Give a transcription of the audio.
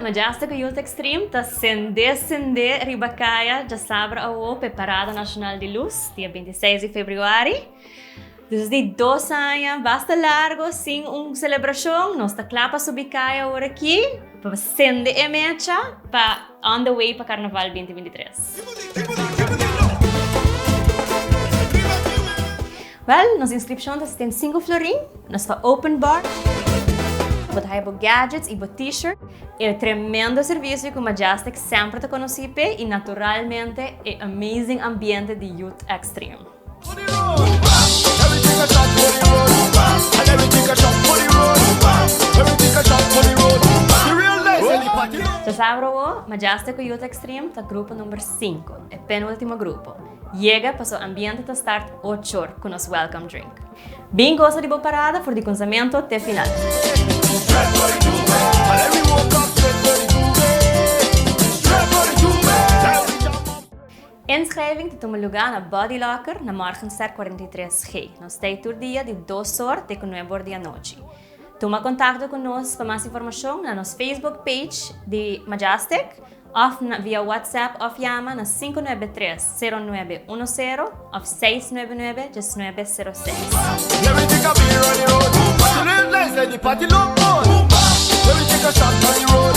Majestic Youth Extreme ta sende sende riba kaya djasabra awo p'e Parada Nashonal di Lus, dia 26 di februari. Despues di 2 aña basta largo sin un selebrashon, nos ta kla pa subi kaya awor aki, pa sende e mecha pa on the way pa Karnaval 2023. Well, nos inskripshon ta 75 florin, nos ta open bar. Bo ta haya bo gadgets i bo t-shirt. E tremendo servisio ku Majestic semper ta konosí p'e i naturalmente e amazing ambiente di Youth Extreme. Djasabra awo, Majestic ku Youth Extreme ta grupo number 5, e penultimo grupo. Yega paso ambiente ta start 8 or ku nos welcome drink. Bin gosa di bo parada for di kunsamentu te final. Inschrijving ta tuma lugá na Body Locker na Morgenster 43G. Nos ta ei tur dia di 2 or te ku 9 or di anochi. Tuma kontakto ku nos pa mas informashon na nos Facebook page di Majestic òf via WhatsApp òf yama na 593-0910 òf 699-1906.